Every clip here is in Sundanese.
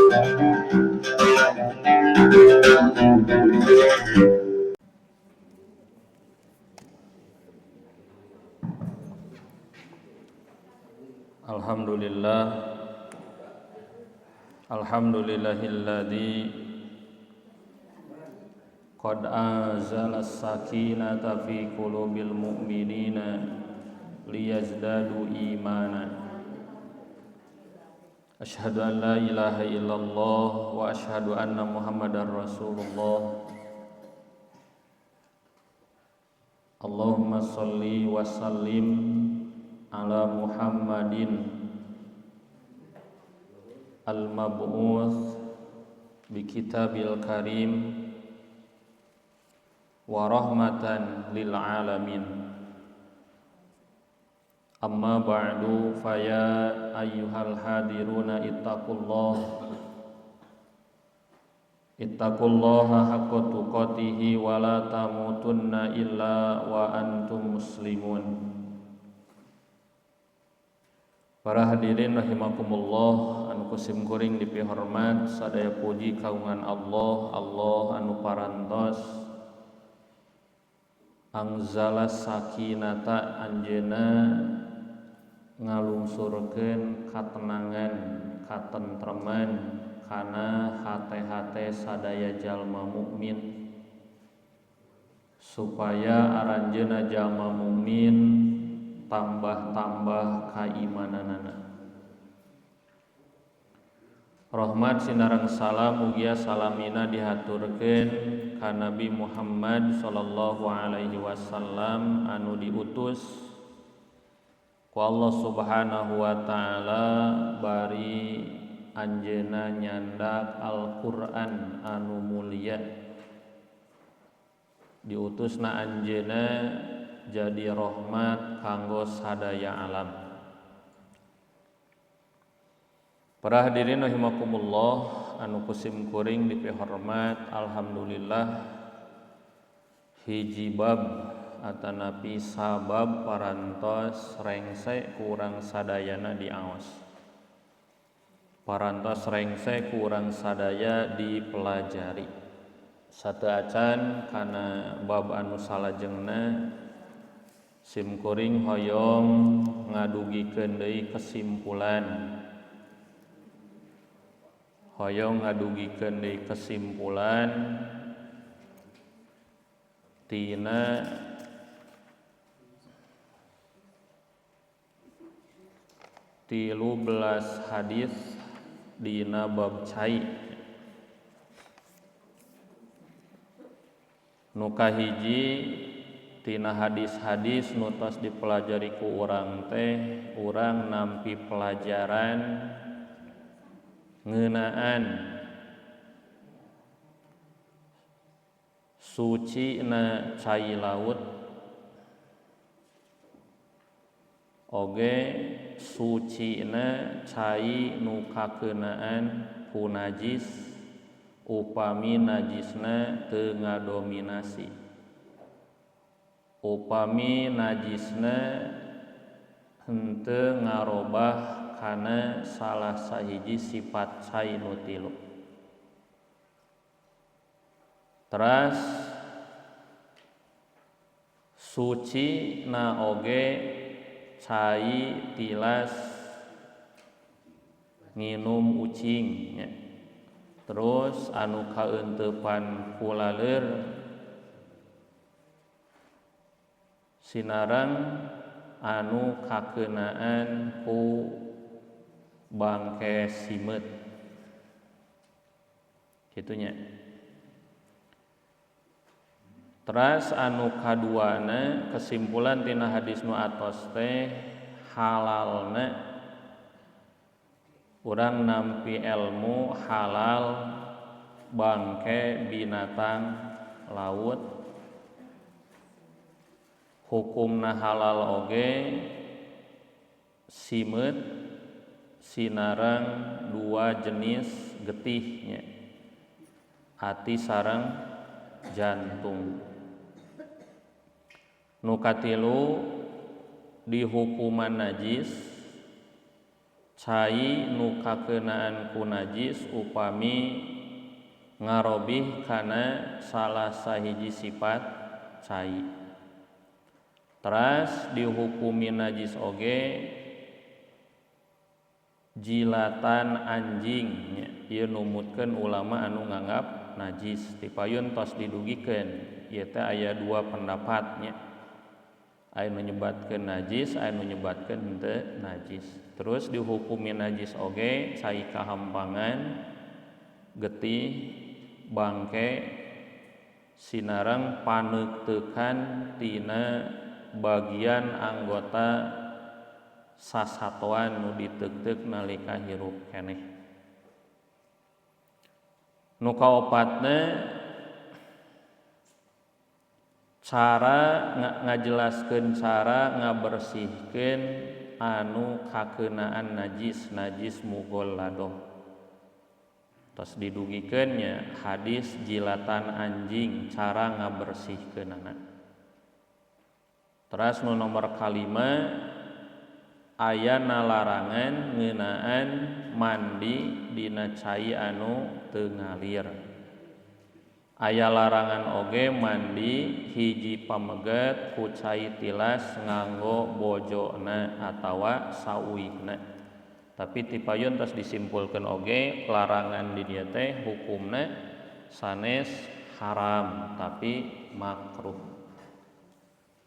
Alhamdulillah, alhamdulillahilladzi qad anzala as-sakinata fi qulubil mu'minina liyazdadu imana. Asyhadu an la ilaha illallah wa asyhadu anna Muhammadar Rasulullah. Allahumma shalli wa sallim ala Muhammadin al-mab'uts bi kitabil karim wa rahmatan lil alamin. Amma ba'du, faya ayyuhal hadiruna ittaqullah, ittaqullaha haqqa tuqatihi wa la tamutunna illa wa antum muslimun. Para hadirin rahimakumullah, anu kusim kuring dipihormat, sadaya puji kagungan Allah, Allah anu parantos angzala sakinata anjeuna ngalungsurkeun katenangan, katentreman kana hate-hate sadaya jalma mukmin, supaya aranjeuna jalma mukmin tambah-tambah kaimananana. Rahmat sinareng salam mugia salamina dihaturkeun ka Nabi Muhammad sallallahu alaihi wasallam anu diutus ku Allah Subhanahu wa taala bari anjeunna nyandak Al-Qur'an anu mulia. Diutusna anjeunna jadi rahmat kanggo sadaya alam. Para hadirin rahimakumullah, anu kusim kuring dipihormat, alhamdulillah hiji bab atanapi sabab parantos rengse kurang sadayana diaos, parantos rengse kurang sadaya dipelajari. Sateuacan kana bab anu salajengna, sim kuring hoyong ngadugikeun deui kesimpulan, hoyong ngadugikeun deui kesimpulan tina 13 hadis dina bab cai. Nu kahiji tina hadis-hadis nu tos dipelajari ku urang teh, urang nampi pelajaran ngeunaan suci na cai laut oge suci na cai nu kakeunaan ku najis upami najisna teu ngadominasi, upami najisna henteu ngarobah kana salah sahiji sifat cai nu tilu. Teras suci na oge cai tilas nginum ucing nya. Terus anu kaeuntepan ku laleur sinareng anu kakeunaan ku bangke simeut kitu nya. Teras anu kaduana kesimpulan tina hadis nu atos teh halalna urang nampi ilmu halal bangke binatang laut, hukumna halal oge simeut sinareng dua jenis getihnya, hati sareng jantung. Nu katilu dihukuman najis Cai nu kakeunaan ku najis upami ngarobih kana salah sahiji sifat cai. Teras dihukumi najis oge jilatan anjing nya, ieu numutkeun ulama anu nganggap najis. Tipayun tos didugikeun ieu teh aya dua pendapat nya. Aya nu nyebatkeun najis, aya nu nyebatkeun henteu najis. Terus dihukumi najis oge cai kahampangan, getih, bangke, sinareng paneuktekan tina bagian anggota sasatoan nu diteukteuk nalika hirup keneh. Nu kaopatna cara ngajelaskeun cara ngabersihkeun anu kakeunaan najis, najis mughalladah. Tos didugikeun nya hadis jilatan anjing cara ngabersihkeunana. Teras nu nomor kalima aya nalarangan ngeunaan mandi dina cai anu teu ngalir. Aya larangan oge mandi hiji pameget ku cai tilas nganggo bojona atawa sauihna. Tapi tipayun tos disimpulkeun oge larangan di dieu teh hukumna sanes haram tapi makruh.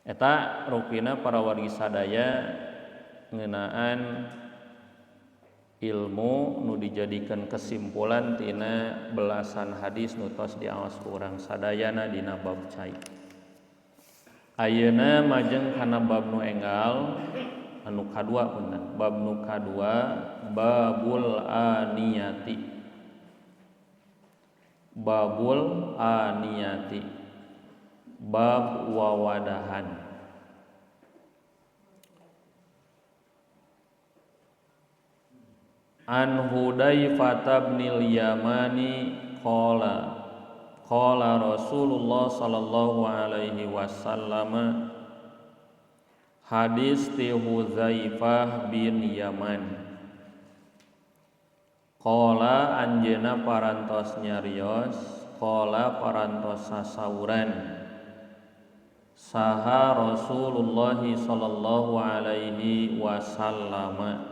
Eta rupina para wargi sadaya ngeunaan ilmu nu dijadikan kesimpulan tina belasan hadis nu tos diaos ku urang sadayana dina bab cai. Ayeuna majeng kana bab nu enggal anu kadua punten. Bab nu kadua babul aniyati. Babul aniyati. Bab wawadahan. An Hudaifah binil Yamani qala qala Rasulullah sallallahu alaihi wasallam. Hadis ti Hudzaifah bin Yaman qala anjeuna parantos nyarios qala parantos sasauran saha Rasulullah sallallahu alaihi wasallam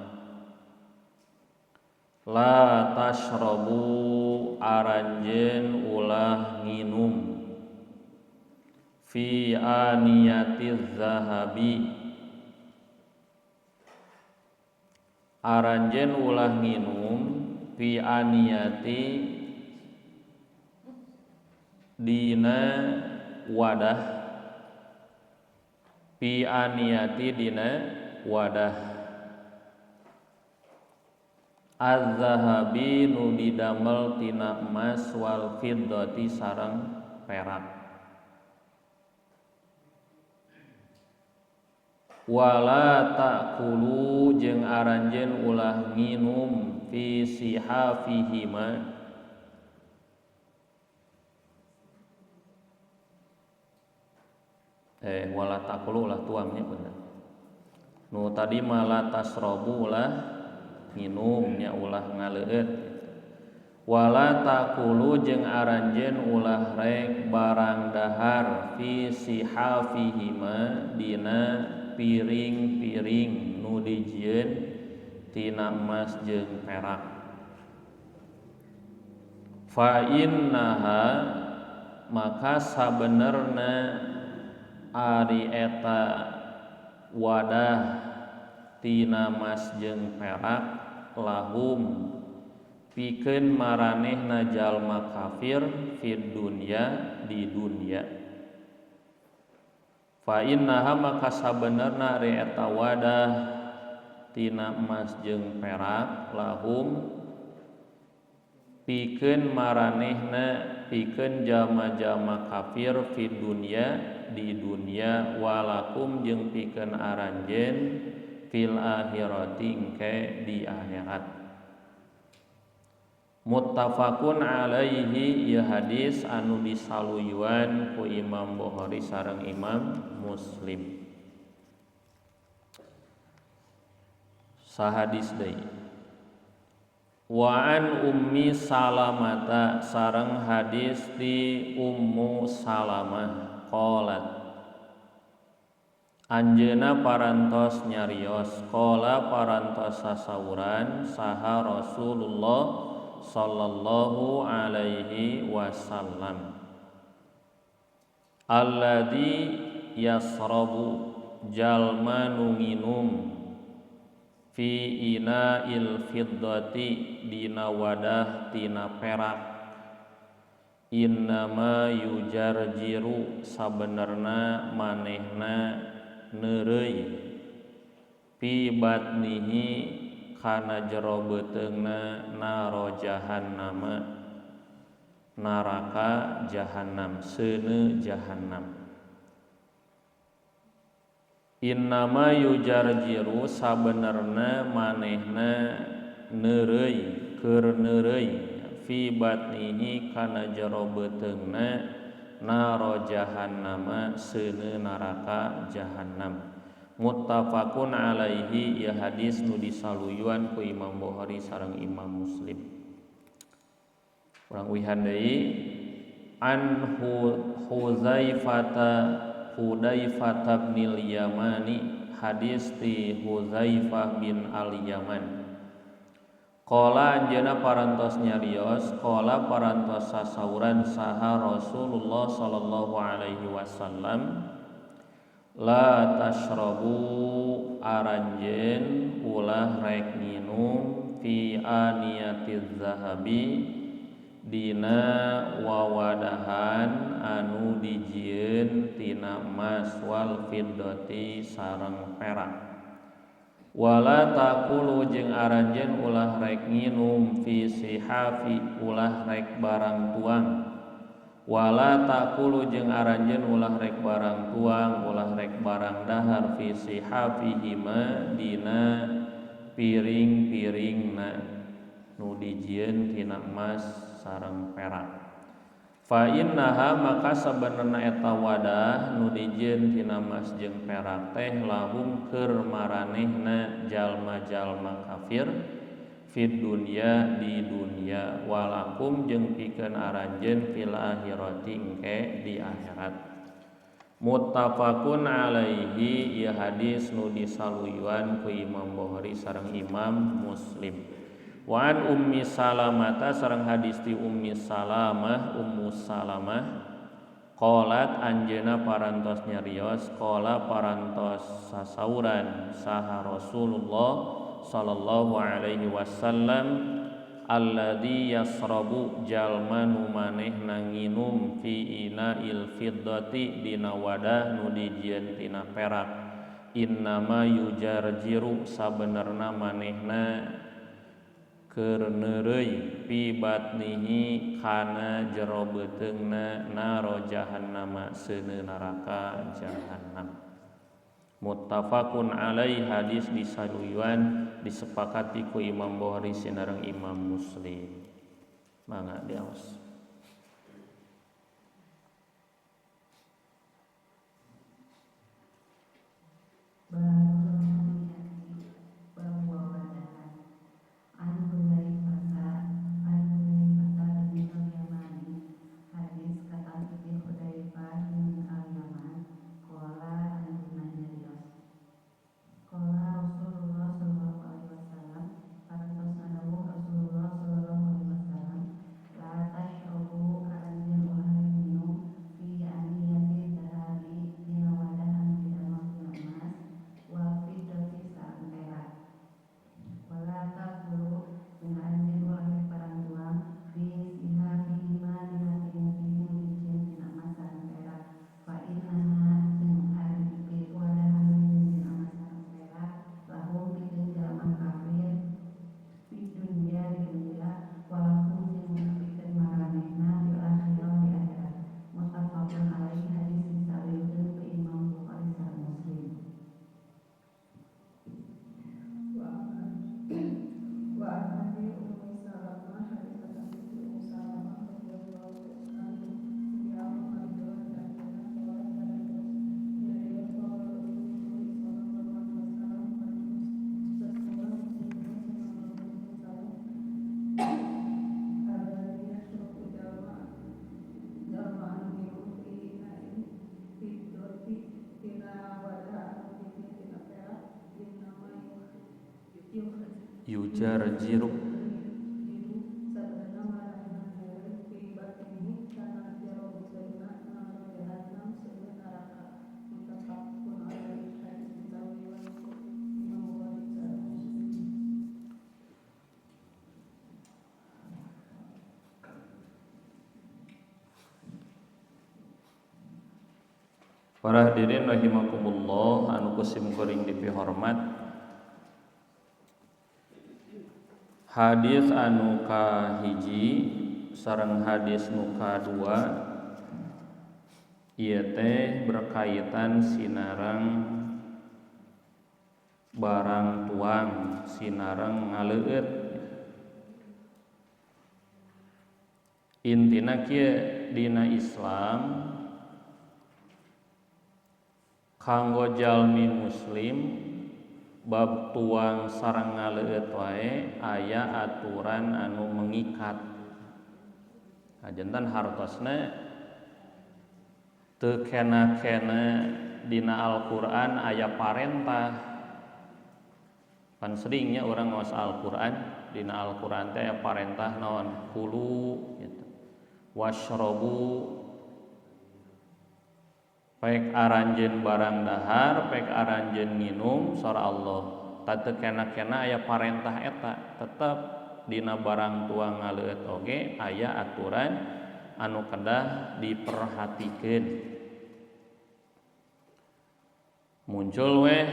la tashrabu aranjeun ulah nginum fi aniyatiz zahabi aranjeun ulah nginum fi aniyati dina wadah fi aniyati dina wadah az-zahabi nu didamel tina emas wal fiddati sareng perak wala ta'kulu jeung aranjeun ulah nginum fi sihafihima wala ta'kulu ulah tuangnya bener nu tadi mah la tasrobu ulah nginum nya ulah ngaleueut wala taqulu jeung aranjeun ulah rek barang dahar fi sihafihima dina piring-piring nu dijieun tina emas jeung perak fa innaha maka sabenerna ari eta wadah tina emas jeung perak lahum pikeun maranehna jalma kafir fid dunya di dunya fa innaha maka sabenerna ari eta wadah tina emas jeung perak lahum pikeun maranehna pikeun jalma-jalma kafir fid dunya di dunya walakum jeung pikeun aranjeun fil akhirati engke di akhirat. Muttafaqun alaihi ieu hadis anu disaluyuan ku Imam Bukhari sareng Imam Muslim. Sahadis deui. Wa an Ummi Salamata sareng hadis ti Ummu Salamah qalat anjeuna parantos nyarios qala parantos sasauran saha Rasulullah sallallahu alaihi wasallam alladzi yasrabu jalma nu nginum fi ina'il fiddati dina wadah tina perak innama yujarjiru sabenerna manehna neureuy fi batnihi kana jero beuteungna naro jahannama neraka jahannam seuneu jahannam. Innama yujarjiru sabenerna manehna neureuy keur neureuy fi batnihi kana jero beuteungna naro jahannama seuneu neraka jahannam. Muttafaqun alaihi ya hadis nu disaluyuan ku Imam Bukhari sareng Imam Muslim. Urang uihan deui an Huzaifata Hudaifah bin Yamani hadis ti Huzaifah bin Al-Yaman qala anjeunna parantos nyarios qala parantos sasauran saha Rasulullah sallallahu alaihi wasallam la tashrabu aranjeun ulah rek nginum fi aniyatiz zahabi dina wawadahan anu dijieun tina emas wal fiddati sareng perak wala taqulu jeung aranjeun ulah rek nginum fi sihafi ulah rek barang tuang wala taqulu jeung aranjeun ulah rek barang tuang ulah rek barang dahar fi sihafihima dina piring-piringna nu dijieun tina emas sareng perak fa innaha maka sabenerna eta wadah nu dijieun tina emas jeung perak teh lahum keur maranehna jalma-jalma kafir fid dunya di dunya walakum jeung pikeun aranjeun fil akhirati engke di akhirat. Muttafaqun alaihi ieu hadis nu disaluyuan ku Imam Bukhari sareng Imam Muslim. Wa an Ummi Salamata sareng hadis ti Ummi Salamah Ummu Salamah qalat anjeuna parantos nyarios qala parantos sasauran saha Rasulullah sallallahu alaihi wasallam alladzi yasrabu jalma nu manehna nginum fi ina'il fiddati dina wadah nu dijieun tina perak innama yujarjiru sabenerna manehna keur neureuy fi batnihi kana jero beuteungna naro jahannama seuneu neraka jahannam. Muttafaqun alaihi hadis disaluyuan disepakati ku Imam Bukhari sinareng Imam Muslim. Mangga diaos. Rasulullah sallallahu alaihi wasallam, Yujarjiru Para hadirin rahimakumullah anu kusim kuring dipihormat. Hadis anu kahiji sareng hadis nu kadua ieu teh berkaitan sinareng barang tuang, sinareng ngaleueut. Intina kieu dina Islam kanggo jalmi muslim bab tuang sareng ngaleueut wae aya aturan anu mengikat. Nah, jantan hartosna teu kena-kena dina Al-Qur'an aya parentah. Pan seringnya urang ngaos Al-Qur'an, dina Al-Qur'an teh aya parentah naon? Kulu gitu. Washrobu, pek aranjeun barang dahar, pek aranjeun nginum sora Allah. Teu kena-kena aya parentah eta, tetep dina barang tuang ngaleueut oge aya aturan anu kedah diperhatikeun. Muncul weh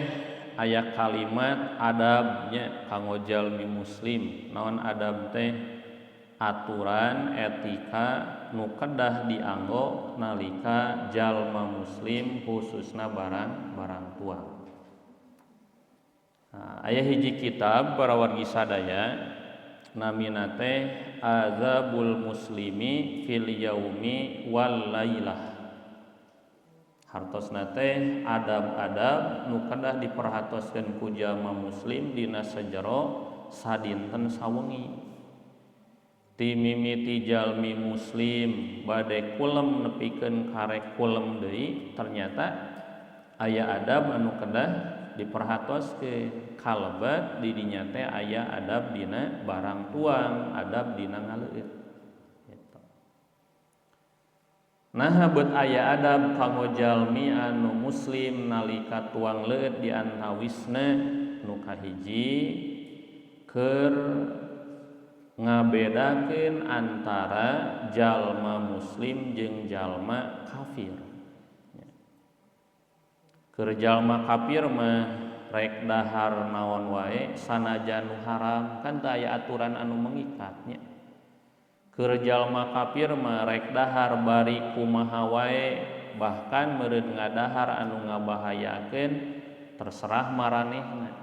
aya kalimat adabnya kanggo jalmi muslim. Naon adab teh? Aturan etika nu kedah dianggo nalika jalma muslim khususna barang tuang. Nah, aya hiji kitab para wargi sadaya namina teh Azabul Muslimi fil Yaumi wal Lailah. Hartosna teh adab-adab nu kedah diperhatoskeun ku jalma muslim dina sajero sadinten sawengi. Timimiti jalmi muslim bade kulem nepikeun karek kulem deui, ternyata aya adab anu kedah diperhatoskeun. Kalebet di dinya teh aya adab dina barang tuang, adab dina ngaleueut. Gitu. Nah, beut aya adab kanggo jalmi anu muslim nalika tuang leueut di antawisna nu kahiji keur ngabedakeun antara jalma muslim jeung jalma kafir. Keur jalma kafir mah rek dahar naon wae sanajan nu haram, kan teu aya aturan anu mengikatnya. Keur jalma kafir mah rek dahar bari kumaha wae, bahkan meureun ngadahar anu ngabahayakeun terserah maranehna.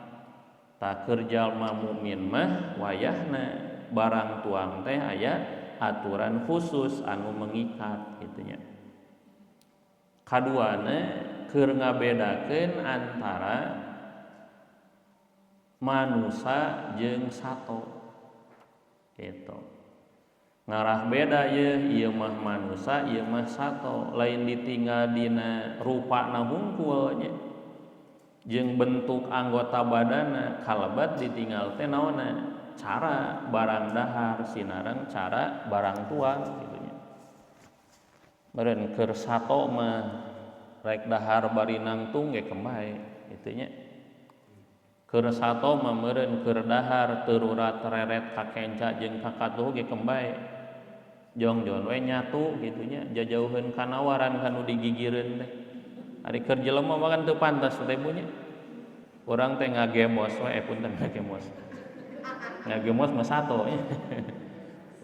Tah keur jalma mukmin mah wayahna barang tuang teh aya aturan khusus anu mengikat kitu nya. Kaduana keur ngabedakeun antara manusa jeung sato gitu. Ngarah beda ye, ieu mah manusa, ieu mah sato, lain ditinggal dina rupana hungkul nya jeung bentuk anggota badana, kalebat ditinggal teh naonna? Cara barang dahar sinareng cara barang tuang gitu nya. Meureun keur sato mah rek dahar bari nangtung ge kembae kitu nya. Keur sato mah meureun keur dahar teu rurat reret ka kenca jeung ka katuhu ge kembae. Jongjon we nyatu kitu nya, jajauheun kanawaran kanu digigireun teh. Ari keur jelema mah kan teu pantas teh bu nya. Urang teh ngagemos we, punten ngagemos. Ngagemos mah sato nya.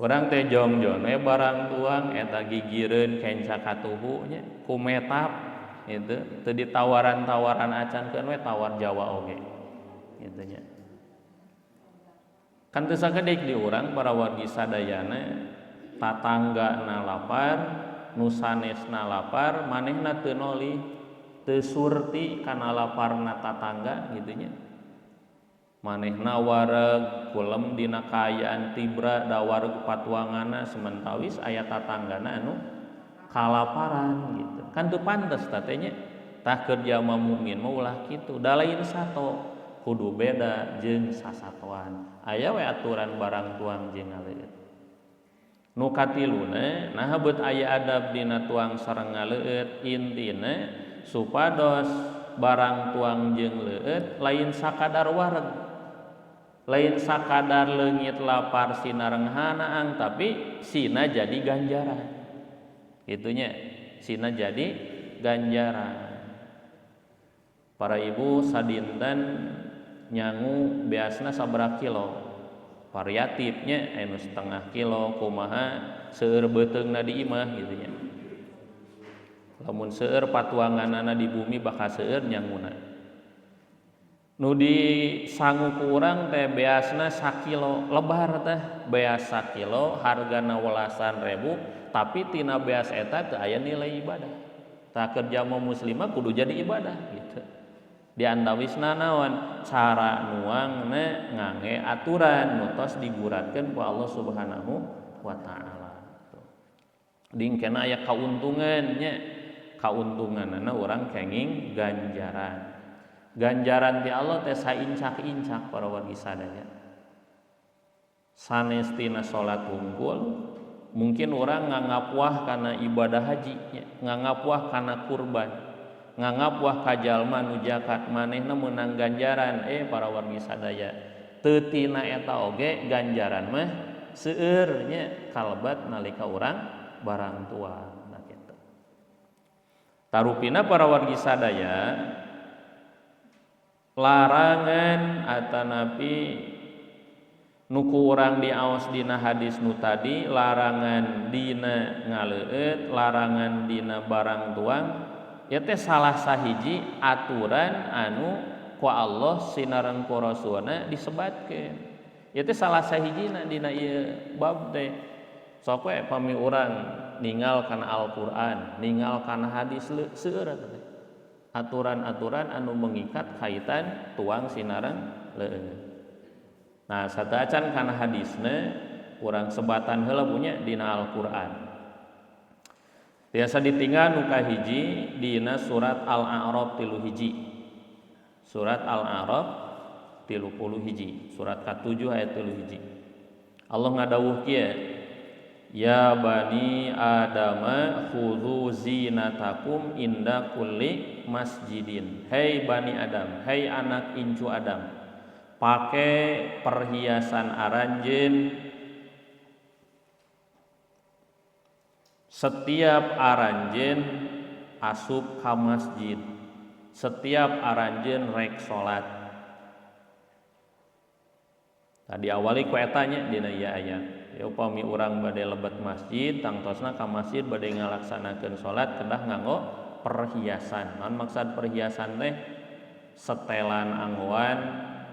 Urang teh jongjon we barang tuang eta gigireun kenca katuhu nya ku metap gitu, teu ditawaran-tawaran acan keun we tawar Jawa oge gitu nya. Kan teu sakedik di urang para wargi sadayana tatangga na lapar, nu sanesna lapar, manehna teu nolih, teu surti kana laparna tatangga gitu nya. Manehna wareg kulem dina kaayaan tibra dawareg patuanganna sementawis aya tatanggana anu kalaparan gitu. Kan teu pantes teh nya. Tah keur jalma mukmin mah ulah kitu, da lain sato kudu beda jeung sasatoan. Aya we aturan barang tuang jeung ngaleueut. Nu katiluna naha beut aya adab dina tuang sareng ngaleueut, intina supados barang tuang jeung leueut lain sakadar wareg, lain sakadar leungit lapar sinareng hanaang, tapi sina jadi ganjaran. Itunya sina jadi ganjaran. Para ibu sadinten nyangu beasna sabaraha kilo, variatifnya anu setengah kilo kumaha seueur beuteungna di imah gitu nya. Lamun seueur patuanganana di bumi bakal seueur nyanguna. Nu disangu ku urang teh beasna sakilo lebar teh, beas sakilo hargana welasan ribu, tapi tina beas eta teu aya nilai ibadah. Tah kerja mau muslimah kudu jadi ibadah gitu. Di antawisna naon cara nuangna ngangge aturan nu tos diguratkeun ku Allah Subhanahu wa taala. Dingkena aya kauntungan nya, kauntunganna urang kenging ganjaran. Ganjaran ti Allah teh saincak-incak para wargi sadaya. Sanes tina salat hungkul, mungkin urang ngangapuah kana ibadah haji nya, ngangapuah kana kurban, ngangapuah ka jalma nu zakat, manehna meunang ganjaran. Para wargi sadaya, teu tina eta oge ganjaran mah seueur nya kalebat nalika urang barang tuang. Nah kitu. Tarupina para wargi sadaya, larangan atanapi nu ku urang diaos dina hadis nu tadi, larangan dina ngaleueut, larangan dina barang tuang, ya teh salah sahiji aturan anu ku Allah sinareng ku Rasulna disebatkeun. Ya teh salah sahijina dina ieu bab teh. Sok we pami urang ningal kana Al-Qur'an, ningal kana hadis seueur teh aturan-aturan anu mengikat kaitan tuang sinareng leueut. Nah, sateuacan kana hadisna urang sebatan heula punya dina Al-Qur'an. Biasa ditinggal nu kahiji dina surat Al-A'raf 3. Surat Al-A'raf 31, surat ka-7 ayat 3. Allah ngadawuh kieu, ya bani adama khudhu zinatakum inda kulli masjidin. Hei bani Adam, hei anak incu Adam, pakai perhiasan aranjeun setiap aranjeun asup ka masjid, setiap aranjeun rek salat. Tadi awali ku eta nya dina ieu ayat. Ya upami urang bade lebet masjid, tangtosna ka masjid bade ngalaksanakeun salat kedah nganggo perhiasan. Naon maksud perhiasan teh? Setelan anggoan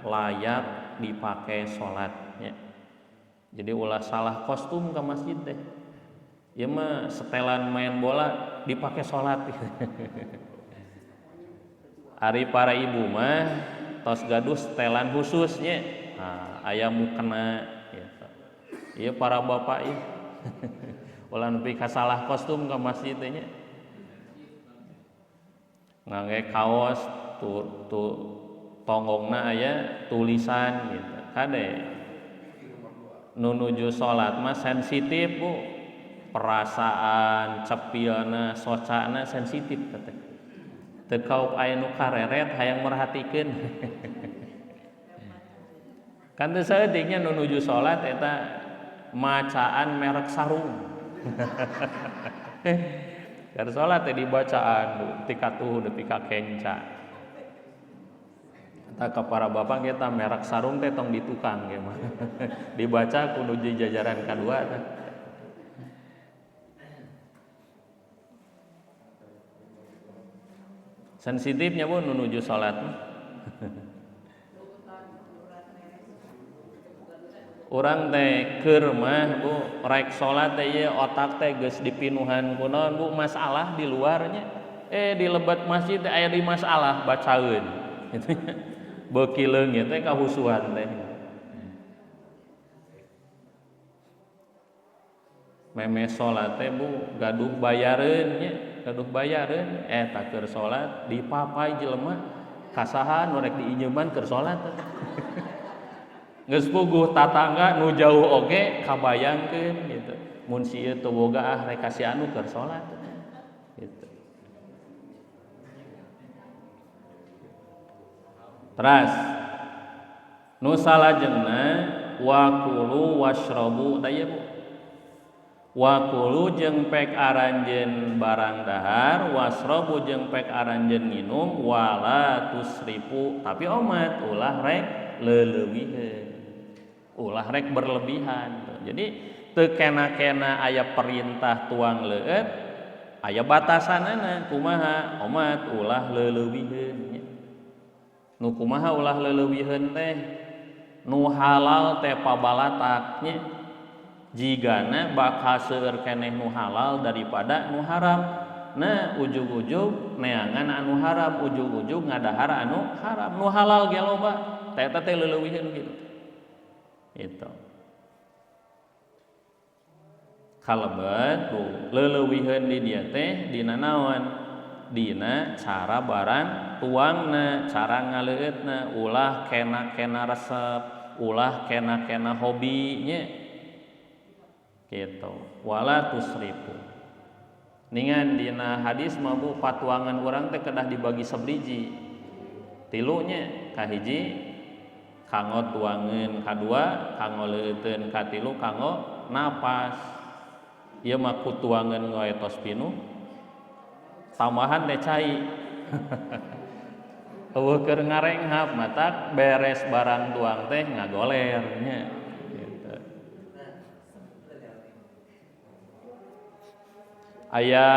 layak dipake salat nya. Jadi ulah salah kostum ka masjid teh. Ieu mah setelan main bola dipake salat. Ari para ibu mah tos gaduh setelan khususnya. Nah, aya mukena gitu. Ieu para bapak ieu. Ulah nepi ka salah kostum ka masjid teh nya. Ngangge kaos tu tonggongna aya tulisan gitu. Kade nu nuju salat mah sensitif Bu. Perasaan cepilna socana sensitif teh. Teu kaop aya nu kareret hayang merhatikeun. Kan teu saeutiknya nu nuju salat eta macaan merek sarung. Keur salat teh dibacaan Bu, ti katuhu nepi ka kenca. Eta ka para bapak kita merek sarung teh tong ditukang ge mah. Dibaca ku nuju jajaran kadua teh. Sensitifnya Bu nu nuju salat mah. Urang teh keur mah Bu rek salat teh ieu otak teh geus dipinuhan ku naon Bu masalah di luarnya. Di lebet masjid teh aya di masalah bacaeun. Gitu nya. Beuki leungit teh kahusuan teh. Meme salat teh Bu gaduh bayareun nya, gaduh bayareun eta keur salat dipapai jelema kasaha nu rek diinjeuman keur salat teh. Geus puguh tatangga nu jauh oge kabayangkeun gitu. Mun si ieu teu boga ah rek ka si anu keur salat gitu. Teras nu salajengna wakulu washrabu tah ieu Bu. Wakulu jeung pek aranjeun barang dahar, wasrobu jeung pek aranjeun nginum, wala tusrifu tapi omat ulah rek leuleuwiheun, ulah rek berlebihan. Jadi teu kena-kena aya perintah tuang leueut, aya batasanana kumaha omat ulah leuleuwiheun. Nu kumaha ulah leuleuwiheun teh? Nu halal teh pabalatak nya. Jigana bakal seueur keneh nu halal daripada nu haram. Nah ujug-ujug neangan anu haram, ujug-ujug ngadahar anu haram. Nu halal ge loba, teh eta teh leuleuwiheun gitu. Itu. Kalebet bu leuleuwiheun di dieu teh dina naon? Dina cara barang tuangna, cara ngaleueutna, ulah kena-kena resep, ulah kena-kena hobi nya. Gitu. Wala tusrifu. Ningan dina hadis mah bu patuangan urang teh kedah dibagi sabriji. Tilunya kahiji kanggo tuangeun, kadua kanggo leuteun, katilu kanggo napas. Ieu mah ku tuangeun wae tos pinuh. Tambahan teh cai. Eueuh keur ngarenghap matak beres barang tuang teh ngagoler nya. Gitu. Aya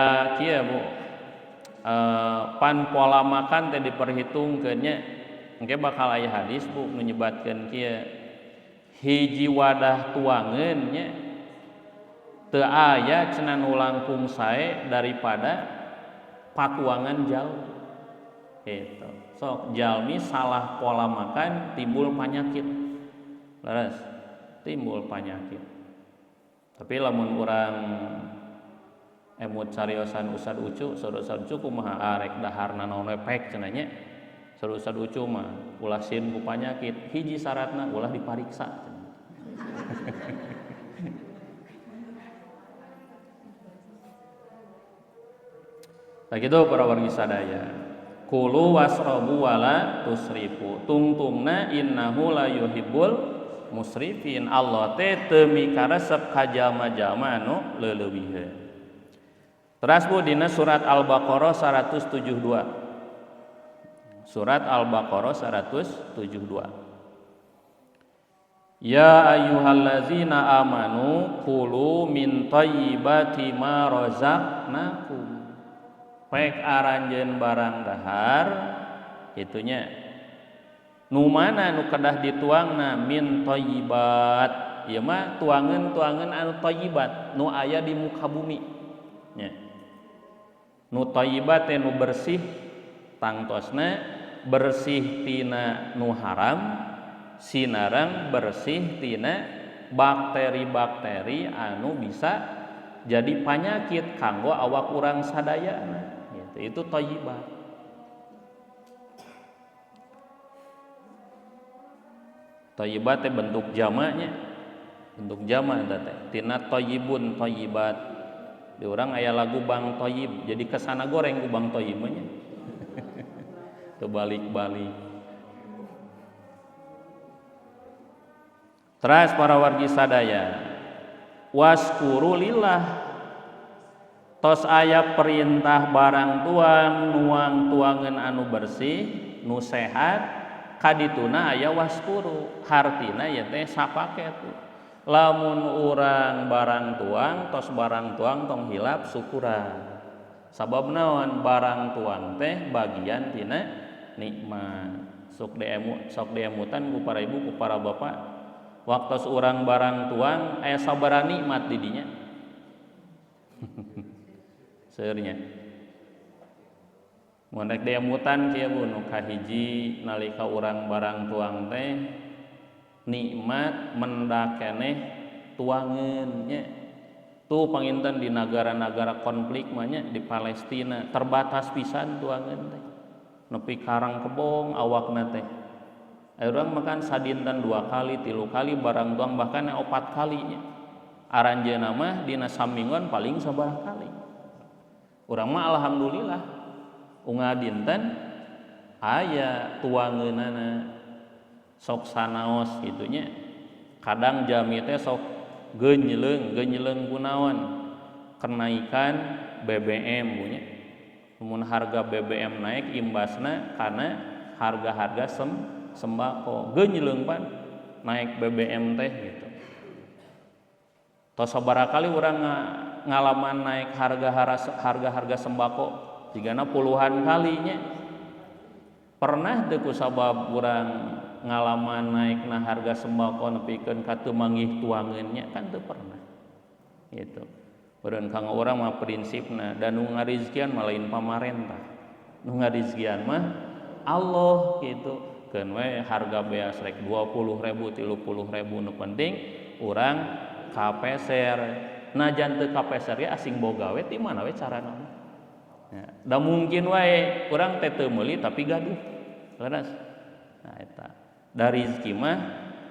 kieu Bu. Pan pola makan teh diperhitungkeun nya. Engke bakal aya hadis Bu nu nyebatkeun kieu. Hiji wadah tuangeun nya teu aya cenah nu langkung sae daripada patuangan jauh. Gitu. Sok jalmi salah pola makan timbul penyakit. Leres, timbul penyakit. Tapi lamun urang emut cariosan Ustad Ucu, Ustad Ucu kumaha arek daharna naon we pek cenah nya. Ustad Ucu mah ulah sieun ku panyakit, hiji syaratna ulah dipariksa. Nah gitu para wargi sadaya. Kulu wasrobu wala tusrifu. Tungtungna innahu la yuhibbul musrifin. Allah teh teu mikaresep ka jalma-jalma anu leuleuwiheun. Teras Bu dina surat Al-Baqarah 172. Surat Al-Baqarah 172. Ya ayyuhallazina amanu kulu min thayyibati ma razaqnakum. Pek aranjeun barang dahar itunya. Nu mana nu kedah dituangna min thayyibat. Ieu mah tuangeun-tuangeun anu thayyibat, nu aya di muka bumi. Nya. Nu thayyibat teh nu bersih tangtosna bersih tina nu haram, sinareng bersih tina bakteri-bakteri anu bisa jadi panyakit kanggo awak urang sadayana. Gitu. Itu thayyibat. Thayyibat teh bentuk jamaknya. Bentuk jamak eta teh. Tina thayyibun thayyibat. Di urang aya lagu Bang Thayyib, jadi kesana goreng ku Bang Thayyib mah nya. Terbalik-balik. Teras para wargi sadaya, waskuru lillah. Tos aya perintah barang tuang, nuang tuangeun anu bersih, nu sehat, kadituna aya waskuru. Hartina ieu teh sapaket. Lamun urang barang tuang, tos barang tuang tong hilap syukuran. Sabab naon barang tuang teh bagian tina nikmat. Sok sok diemutan ku para ibu ku para bapak. Waktos urang barang tuang aya sabaraha nikmat di dinya. Seurnya. Mun rek diemutan kieu Bu nu kahiji nalika urang barang tuang teh nikmat mendak keneh tuangeun nya. Tuh panginten di negara-negara konflik mah nya, di Palestina terbatas pisan tuangeun teh. Nepi karang kebong awakna teh. Urang makan sadinten 2 kali, 3 kali barang tuang bahkan 4 kalinya. Aranjeunna mah dina saminggon paling sabaraha kali. Urang mah alhamdulillah unggal dinten aya tuangeunana sok sanaos kitu nya. Kadang jami teh sok genyleung, genyleung kunaon? Kenaikan BBM punya. Mun harga BBM naik imbasna karena harga-harga sembako genyleung pan naik BBM teh gitu. Tos sabaraha kali urang ngalaman naik harga-harga sembako jigana puluhan kalinya. Pernah teu kusabab urang ngalaman naikna harga sembako nepikeun ka teu manggih tuangeun nya kan teu pernah. Gitu. Beureun kanggo urang mah prinsipna da nu ngarizkian mah lain pamarentah. Nu ngarizkian mah Allah gitu. Keun we harga beas rek 20.000, 30.000 nu penting urang kapeser. Najan teu kapeser ge asing boga we ti mana we carana mah. Ya, da mungkin wae urang teh teu meuli tapi gaduh. Leres. Nah eta. Da rizki mah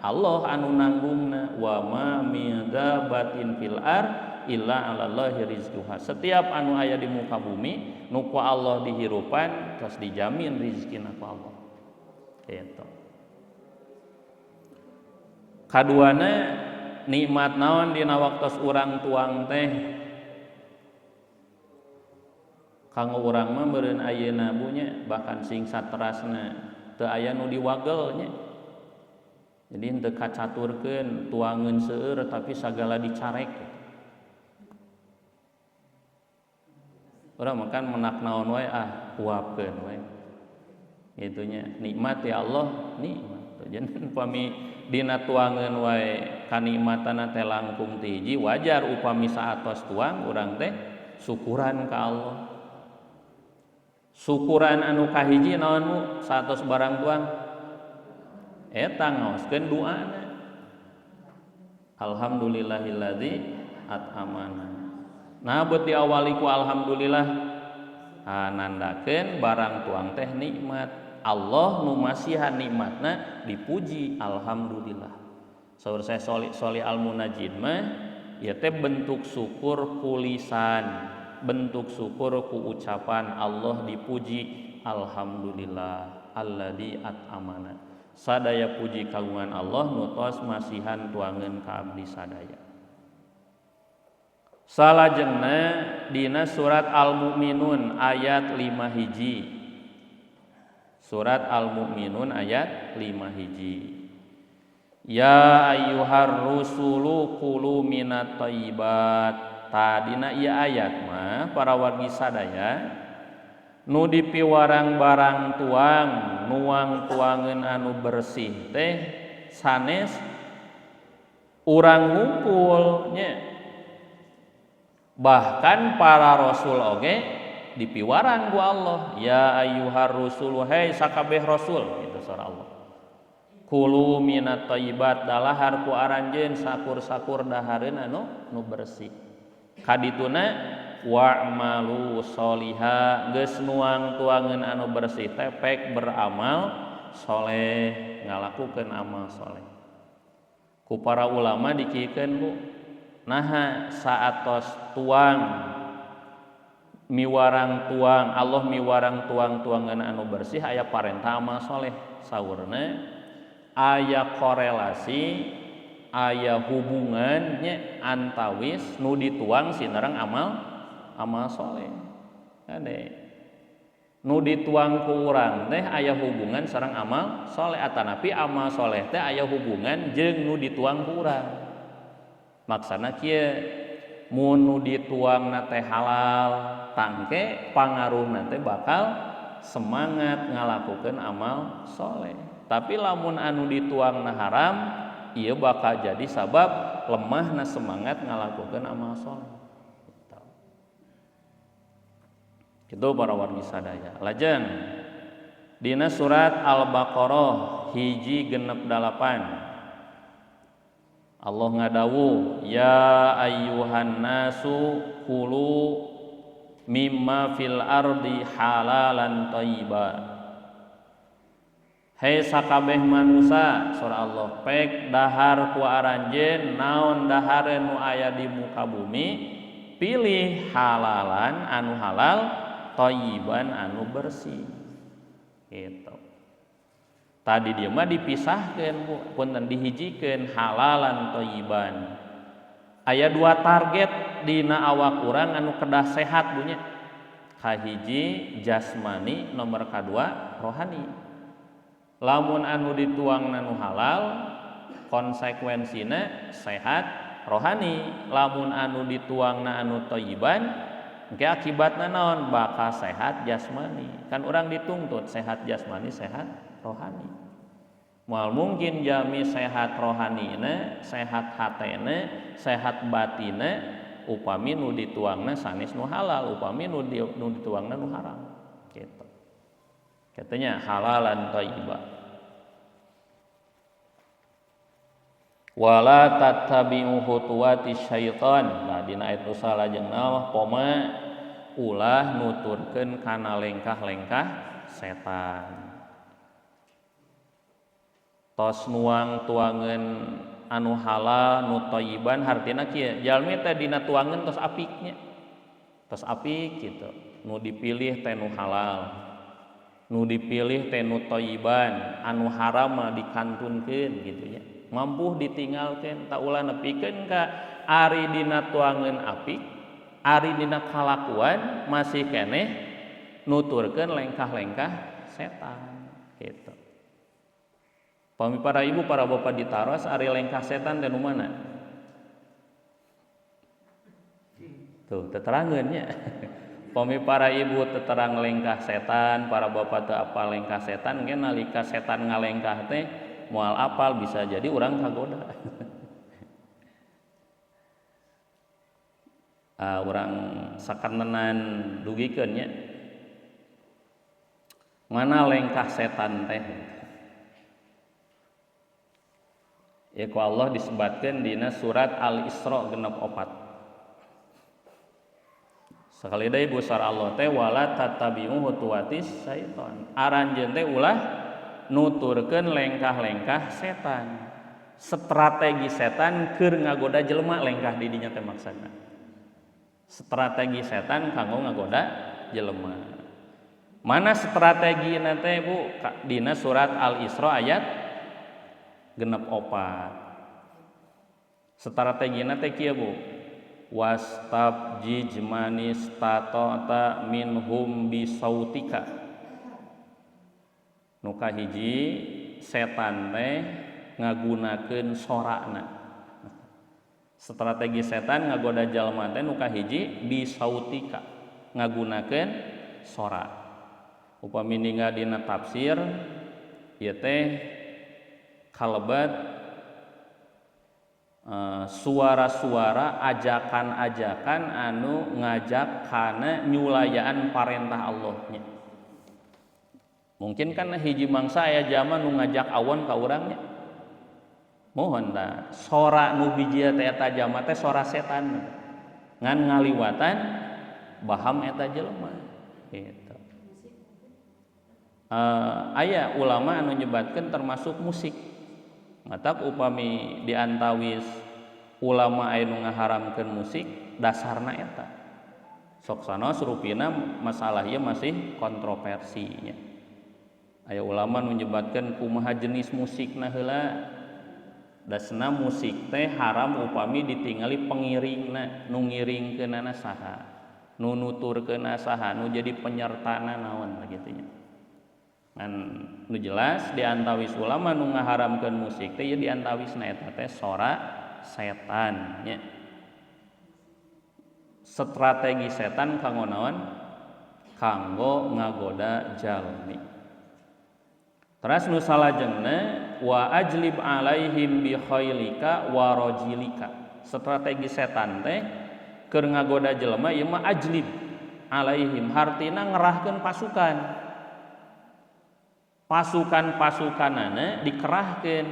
Allah anu nanggungna wa ma min dabatin fil ar illa 'alallahi rizquha. Setiap anu aya di muka bumi nu ku Allah dihirupan terus dijamin rizkina ku Allah. Gitu. Kaduana nikmat naon dina waktos urang tuang teh kanggo urang mah meureun ayeuna bu nya bahkan sing saterasna teu aya nu diwagel nya. Jadi henteu kacaturkeun tuangeun seueur tapi sagala dicarek. Urang makan menak naon wae ah huapkeun wae. Itunya nikmat ya Allah nikmat. Jadi upami dina tuangeun wae kanikmatana teh langkung ti hiji wajar upami saatos tuang urang teh syukuran ka Allah. Syukuran anu kahiji naon Bu saatos barang tuang eta ngaoskeun duana. Alhamdulillahilladzi at'amana. Nah buat diawali ku alhamdulillah nandakeun barang tuang teh nikmat. Allah nu masihan nikmatna dipuji alhamdulillah. Saur saya soli al-munajid mah ieu teh bentuk syukur ku lisan, bentuk syukur ku ucapan Allah dipuji alhamdulillah alladzi at'amana. Sadaya puji kagungan Allah nu tos masihan tuangeun ka abdi sadaya. Salajengna dina surat Al-Mu'minun ayat 5 hiji. Surat Al-Mu'minun ayat 5 hiji. Ya ayyuhar rusulu kulu minat thayyibat. Tadina ieu ayat mah para wargi sadaya nu dipiwarang barang tuang nuang tuangeun anu bersih teh sanes urang hungkul nya. Bahkan para rasul oge dipiwarang ku Allah, ya ayyuhar rusulu hei sakabeh rasul itu surah Allah. Kulu minat thayyibat dalahar ku aranjeun sakur-sakur dahareun anu nu bersih. Kadituna wa'malu sholiha geus nuang tuangeun anu bersih teh pek beramal soleh ngalakukeun amal soleh. Ku para ulama dikikeun Bu naha saatos tuang miwarang tuang Allah miwarang tuang tuangan anu bersih aya parentah amal soleh saurna aya korelasi aya hubungannya antawis nu dituang sinareng amal soleh kade nu dituang ku urang teh aya hubungan sareng amal soleh atanapi amal soleh teh aya hubungan jeung nu dituang ku urang. Maksana kieu mun nu dituangna teh halal tangke pangaruhna teh bakal semangat ngalakukeun amal soleh. Tapi lamun anu dituangna haram ieu bakal jadi sabab lemahna semangat ngalakukeun amal soleh. Itu para wargi sadaya. Lajeng dina surat Al-Baqarah 168 Allah ngadawuh ya ayyuhan nasu kulu mimma fil ardi halalan thayyiba. Hei sakabeh manusa surah Allah pek dahar ku aranjeun naon dahareun nu aya di muka bumi pilih halalan anu halal thayyiban anu bersih gitu. Tadi dia mah dipisahkeun Bu, punten dihijikeun halalan thayyiban. Aya dua target dina awak urang anu kedah sehat Bu nya. Kahiji jasmani, nomor kadua rohani. Lamun anu dituang nu halal konsekuensina sehat rohani, lamun anu dituangna anu thayyiban engke akibatna naon bakal sehat jasmani. Kan urang dituntut sehat jasmani, sehat rohani. Moal mungkin jami sehat rohanina, sehat hatena, sehat batina upami nu dituangna sanes nu halal, upami nu dituangna nu haram gitu. Katanya halalan thayyibah. Wala tattabi'u khutuwati syaitan. Nah dina ayat nu salajengna mah poma ulah nuturkeun kana lengkah-lengkah setan. Tos nuang tuangeun anu halal nu thayyiban hartina kieu jalmi teh dina tuangeun tos apiknya. Tos apik gitu. Nu dipilih teh nu halal, nu dipilih teh nu thayyiban, anu haram mah dikantunkeun gitu nya. Mampu ditinggalkeun ta ulah nepikeun ka ari dina tuangeun apik, ari dina kalakuan masih keneh nuturkeun lengkah-lengkah setan gitu. Pami para ibu para bapak ditaros ari lengkah setan teh nu mana? Tuh teterangeun nya. Pami para ibu teterang lengkah setan, para bapak teu apal lengkah setan, engke nalika setan ngalengkah teh moal apal bisa jadi urang kagoda. Urang sakanenan dugikeun nya. Mana lengkah setan teh? Ya ku Allah disebatkeun dina surat Al-Isra 64. Sekali deui busar Allah teh wala tatabi'u khutuwatis syaitan. Aranjeun teh ulah nuturkeun lengkah-lengkah setan. Strategi setan keur ngagoda jelema lengkah di dinya teh maksudna. Strategi setan kanggo ngagoda jelema. Mana strategina teh Bu? Dina surat Al-Isra ayat 64. Strategina teh kieu Bu. Wastabjij manistata'ta minhum bisautika. Nu kahiji setan teh ngagunakeun sorana. Strategi setan ngagoda jalma teh nu kahiji bisautika, ngagunakeun sora. Upami ninggal dina tafsir ieu teh kalebat suara-suara ajakan-ajakan anu ngajak kana nyulayaan parentah Allah nya. Mungkin kan hiji mangsa aya jalma nu ngajak awon ka urang nya. Mohon ta sora nu biji teh eta jalma teh sora setan. Ngan ngaliwatan baham eta jelema gitu. Aya ulama anu nyebatkeun termasuk musik. Matak upami diantawis ulama aya nu ngaharamkeun musik dasarna eta. Sok sanos rupina masalah ieu masih kontroversi nya. Aya ulama nu nyebatkeun kumaha jenis musikna heula. Dasna musik teh haram upami ditingali pengiringna, nu ngiringkeunana saha, nu nuturkeunna saha, nu jadi penyertana naon kitu nya. Ngan nu jelas diantawis ulama nu ngaharamkeun musik teh ieu diantawisna eta teh sora setan nya. Strategi setan kanggo naon? Kanggo ngagoda jalmi. Teras nu salajengna wa ajlib alaihim bi khailika wa rajilika. Strategi setan teh keur ngagoda jelema ieu mah ajlib alaihim hartina ngerahkeun pasukan. Pasukan-pasukanana dikerahkeun.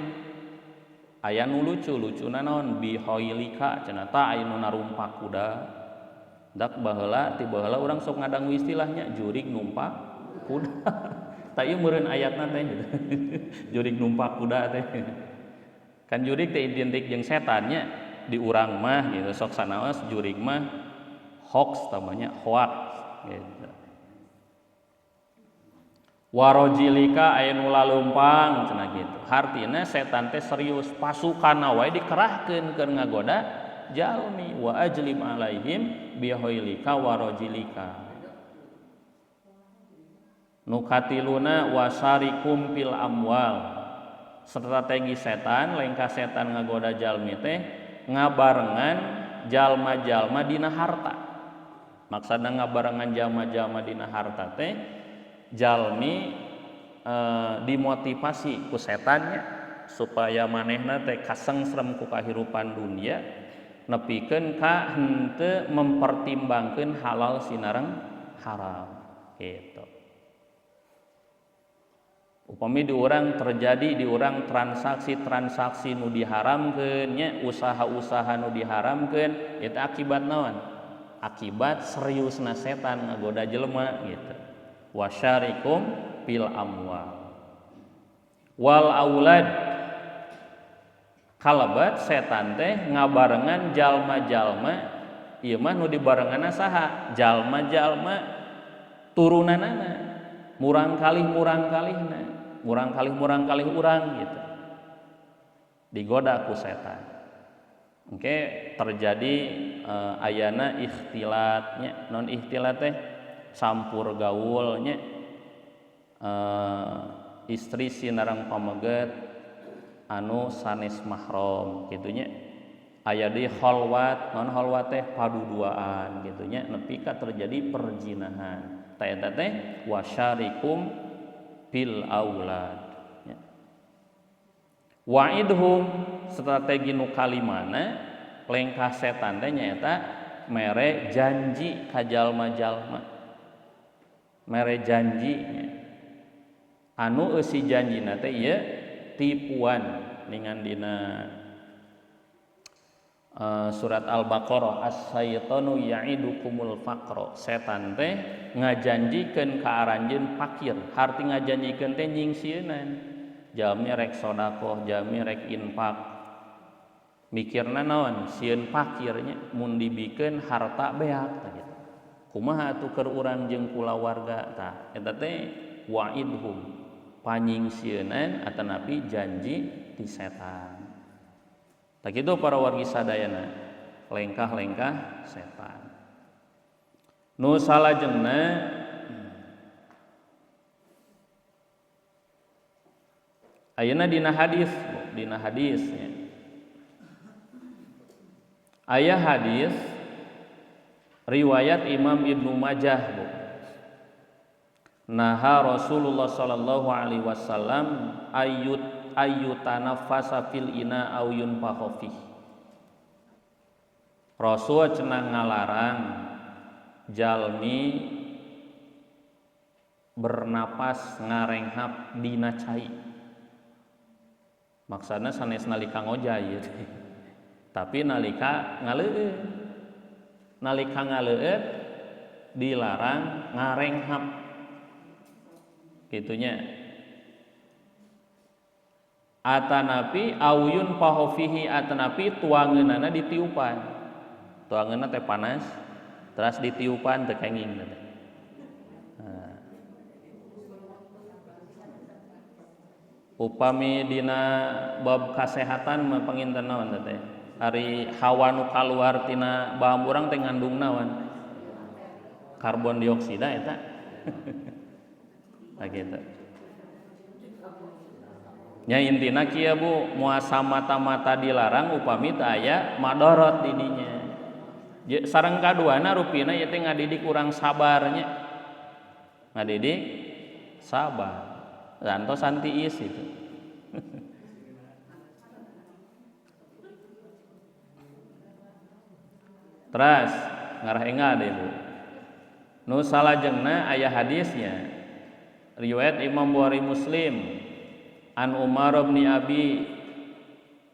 Aya nu lucu-lucuna naon bi khailika cenah ta aya nu narumpak kuda. Dak baheula ti baheula urang sok ngadangu istilahnya jurig numpak kuda. Tah ieu meureun ayatna teh gitu. Jurig numpak kuda teh. Kan jurig teh identik jeung setannya di urang mah gitu sok sanaos jurig mah hoax tamanya hoax gitu. Warojilika aya nu laleumpang cenah gitu. Hartina setan teh serius pasukanna wae dikerahkeun keur ngagoda jalmi wa ajlim alaihim bihoilika warojilika. Nu katiluna wasarikum fil amwal. Strategi setan lengkah setan ngagoda jalmi teh ngabarengan jalma-jalma dina harta. Maksudna ngabarengan jalma-jalma dina harta teh jalmi dimotivasi ku setannya supaya manehna teh kasengsrem ku kahirupan dunia nepikeun ka henteu mempertimbangkeun halal sinareng haram gitu. Upami di urang terjadi di urang transaksi-transaksi nu diharamkeun nya usaha-usaha nu diharamkeun eta akibat naon? Akibat seriusna setan ngagoda jelema gitu. Wasyarikum fil amwal wal aulad kalabat setan teh ngabarengan jalma-jalma ieu mah nu dibarenganna saha? Jalma-jalma turunanana murang kalih murang kalihna murang kalih murang kalih urang gitu digoda ku setan. Engke terjadi ayana ikhtilatnya non ikhtilat teh campur gaulnya istri sinareng pameget anu sanes mahram gitunya aya deui khalwat non khalwat teh paduduaan gitunya nepi ka terjadi perzinahan ta eta teh wasyarikum fil aulad ya. Wa'idhum strategi nu kalimana lengkah setan teh nyaeta mere janji ka jalma-jalma mere janji anu eusi janjina teh ieu tipuan ningan dina surat Al-Baqarah as-syaitanu ya'idukumul faqra setan teh ngajanjikeun ka aranjeun fakir harti ngajanjikeun teh nyingsieunan jalmi rek sedekah jalmi rek infak mikirna naon sieun fakirnya mun dibikeun harta beak tah gitu kumaha atuh keur urang jeung kulawarga tah eta teh wa'idhum panyingsieunan atanapi janji ti setan. Tah kitu para wargi sadayana lengkah-lengkah setan. Nu salajengna ayeuna dina hadis, dina hadisnya. Aya hadis riwayat Imam Ibnu Majah bu. Naha Rasulullah sallallahu alaihi wasallam ayyutanaffasa fil ina au yunfakha fi. Rasul cenah ngalarang jalmi bernapas ngarenghap dina cai. Maksudna sanes nalika ngojay ieu teh. Tapi nalika ngaleueut. Nalika ngaleueut dilarang ngarenghap. Gitunya. Atanapi auyun pahofihi atanapi tuangeunana ditiupan. Tuangeunna teh panas, teras ditiupan teu kenging teh. Nah. Upami dina bab kasehatan mah panginten naon teh? Ari hawa nu kaluar tina bahan urang teh ngandung naon? Karbon dioksida eta. Nah gitu. Nya intina kieu Bu, moal samata-mata dilarang upami teu aya madorot di dinya. Sareng kaduana rupina ieu teh ngadidik urang sabarnya. Ngadidik sabar. Lantosan tiis itu. Teras ngarah engal deh Bu. Nu salajengna aya hadisnya. Riwayat Imam Bukhari Muslim an Umar bin Abi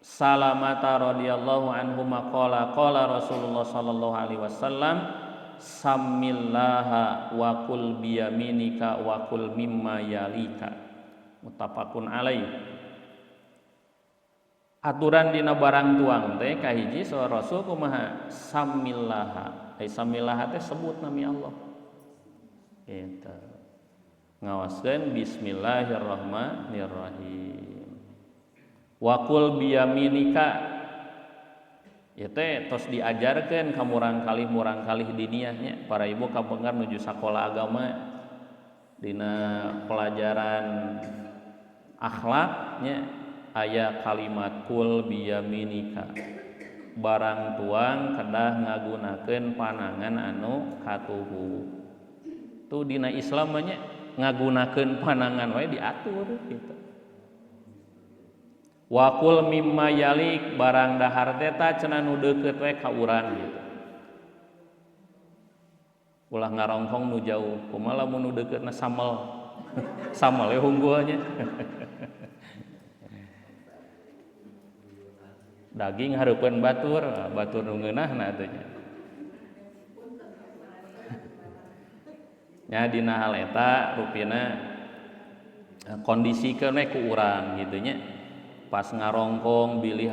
Salamah radhiyallahu anhu maqala qala Rasulullah sallallahu alaihi wasallam Samillaha wa kul biyaminika wa kul mimma yalika. Muttafaqun alaih. Aturan dina barang tuang teh kahiji saur Rasul kumaha? Samillaha. Ai samillaha teh sebut nami Allah. Gitu. Ngawaskeun bismillahirrahmanirrahim. Wa kul biyaminika. Ieu teh tos diajarkeun ka murangkalih-murangkalih diniahnya. Para ibu kapengar nuju sakola agama dina pelajaran akhlaknya aya kalimat kul biyaminika. Barang tuang kedah ngagunakeun panangan anu katuhu. Tuh dina Islam mah nya ngagunakeun panangan wae diatur gitu. Wakul mimma yalik, barang dahar teh ta cenah nu deukeut we ka urang gitu. Ulah ngarongkong nu jauh, kumaha lamun nu deukeutna samel. Samel we unggulnya. Daging hareupeun batur, batur nu ngeunahna atuh nya. Nya dina hal eta rupina kondisikeun we ku urang gitu nya. Pas ngarongkong bilih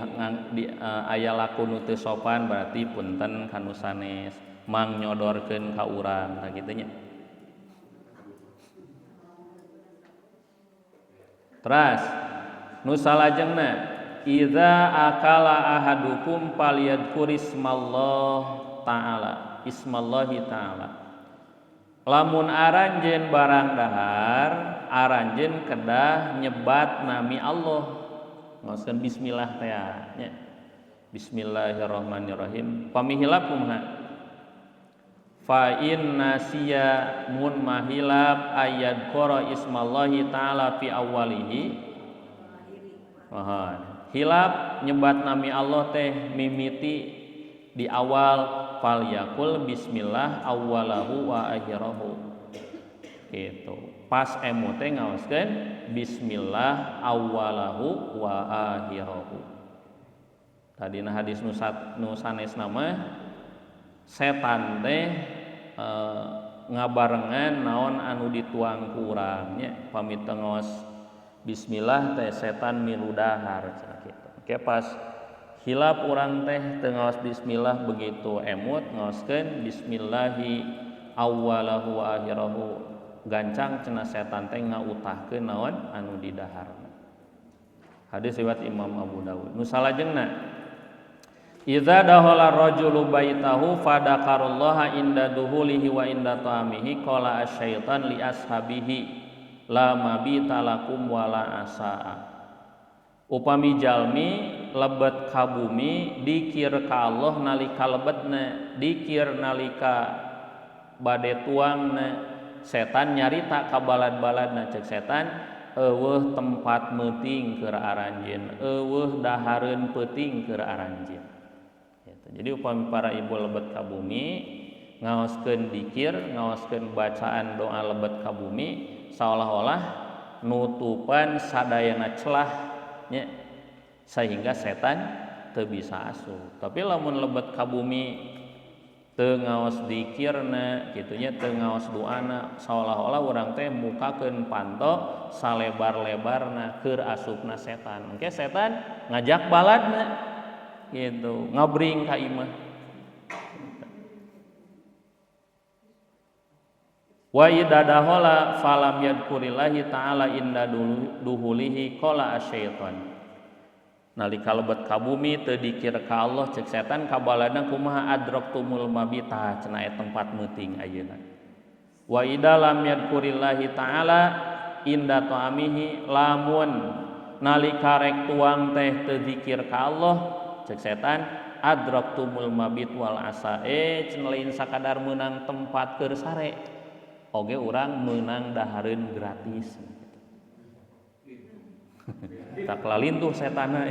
aya laku nu teu sopan berarti punten ka nu sanes, mang nyodorkeun ka urang tah kitu nya. Teras nu salajengna idza akala ahadukum falyadhkur ismallah ta'ala, ismallahi ta'ala. Lamun aranjeun barang dahar, aranjeun kedah nyebat nami Allah. Maksudna bismillah teh nya. Bismillahirrahmanirrahim. Pamihilap kumaha? Fa in nasiya mun mahilap ayat qara ismallahi ta'ala fi awwalihi. Mohon. Hilap nyebat nami Allah teh mimiti di awal fal yakul bismillah awwalahu wa akhirahu. Gitu. Pas emu teh ngaoskeun bismillah awwalahu wa akhirahu. Tadina hadis nu sanesna mah setan teh ngabarengan naon anu dituang ku urang nya, pamit teu ngaos bismillah teh setan milu dahar cenah kitu. Oke, pas hilap urang teh teu ngaos bismillah begitu emut ngaoskeun bismillahi awwalahu wa akhirahu, gancang cenah setan teh ngautahkeun naon anu didaharna. Hadis riwayat Imam Abu Dawud. Nu salajengna idza dahala rajulu baitahu fadakarullaha inda duhulihi wa inda ta'amihi qala asyaitan li ashabihi la mabita lakum wala asaa. Upami jalmi lebet ka bumi dikir ka Allah nalika lebetna, dikir nalika bade tuangna, setan nyarita ka balad-baladna, cek setan eueuh tempat meuting keur aranjeun, eueuh dahareun peuting keur aranjeun. Gitu. Jadi upami para ibu lebet ka bumi ngaoskeun dikir, ngaoskeun bacaan doa lebet ka bumi seolah-olah nutupan sadayana celah nya sehingga setan teu bisa asup. Tapi lamun lebet ka bumi teu ngaos dikirna kitu nya, teu ngaos doana, seolah-olah urang teh mukakeun panto salebar-lebarna keur asupna setan. Engke setan ngajak baladna gitu, ngabring ka imah. Wa idza dahala falam yadhkurillahi ta'ala inda duhulihi qala asyaitan. Nalika lebet ka bumi teu dikir ka Allah, cek setan kabaladna kumaha adraktumul mabita, cenah aya tempat meuting ayeuna. Wa idza lam yadhkurillahi ta'ala inda ta'amihi, lamun nalika rek tuang teh teu dikir ka Allah, cek setan adraktumul mabit wal asa, cenah lain sakadar meunang tempat keur sare oge urang meunang dahareun gratis. Tak lalintuh setana.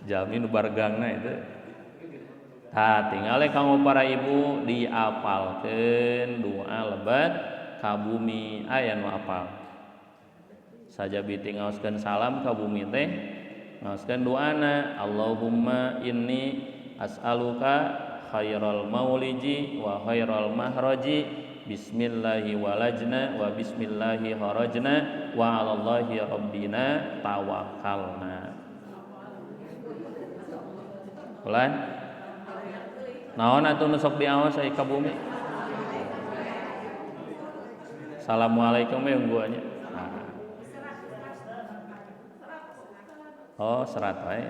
Jalmi nu bargangna itu. Tah tinggal kanggo para ibu diapalkeun doa lebet ka bumi, aya nu apal. Sajabi ngaoskeun salam ka bumi teh Ngaoskeun doana Allahumma inni as'aluka khairal mauliji wa khairal mahraji bismillahi walajna wa bismillahi kharajna wa 'alallahi rabbina tawakkalna. Ulan naon atuh nu sok diaos ai ka bumi? Assalamualaikum we ungguannya. Nah. Oh, serat wae.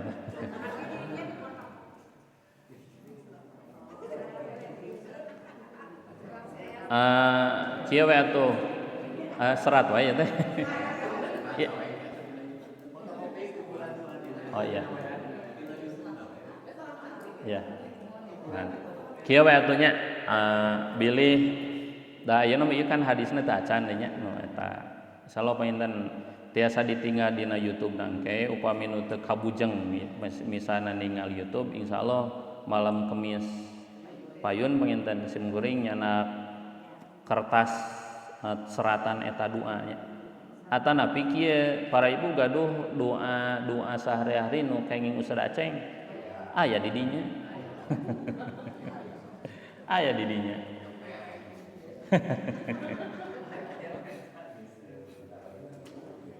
Kieu we atuh. Serat wae teh. Ya. Oh iya. Ya. Nah, kieu we atuh nya bilih da ayeuna mah ieu kan hadisna teh acan nya nu eta. Insyaallah panginten tiasa ditinggal dina YouTube nangke upami nu teu kabujeng misalna ningal YouTube insyaallah malam Kemis payun panginten sim kuring nyanak kertas seratan eta doanya. Atanapi kieu para ibu gaduh doa-doa sehari-hari nu kenging Ustaz Aceng aya di dinya. Aya di dinya.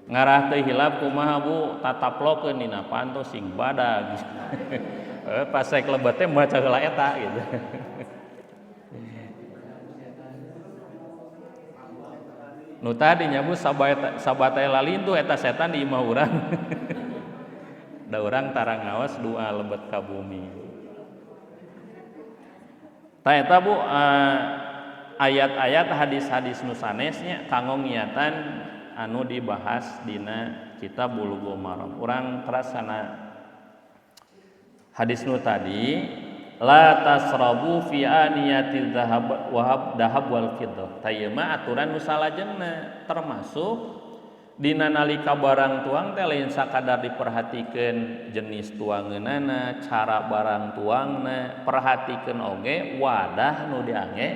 Ngarah teu hilap kumaha Bu, tataplokeun dina panto sing badag. Pas rek lebet teh maca heula eta gitu. Nu tadi nya Bu sabatai lalintuh eta setan di imah urang. Da urang tara ngaos doa lebet ka bumi. Ta eta Bu ayat-ayat hadis-hadis nu sanesnya kanggo ngiatan anu dibahas dina kitab Bulughul Maram. Urang terasana hadis nu tadi la tasrabu fi aniyati dzahab wa dahab wal fiddah. Ta ieu mah aturan nu salajengna termasuk dina nalika barang tuang teh lain sakadar diperhatikeun jenis tuangeunana, cara barang tuangna, perhatikeun oge wadah nu diangge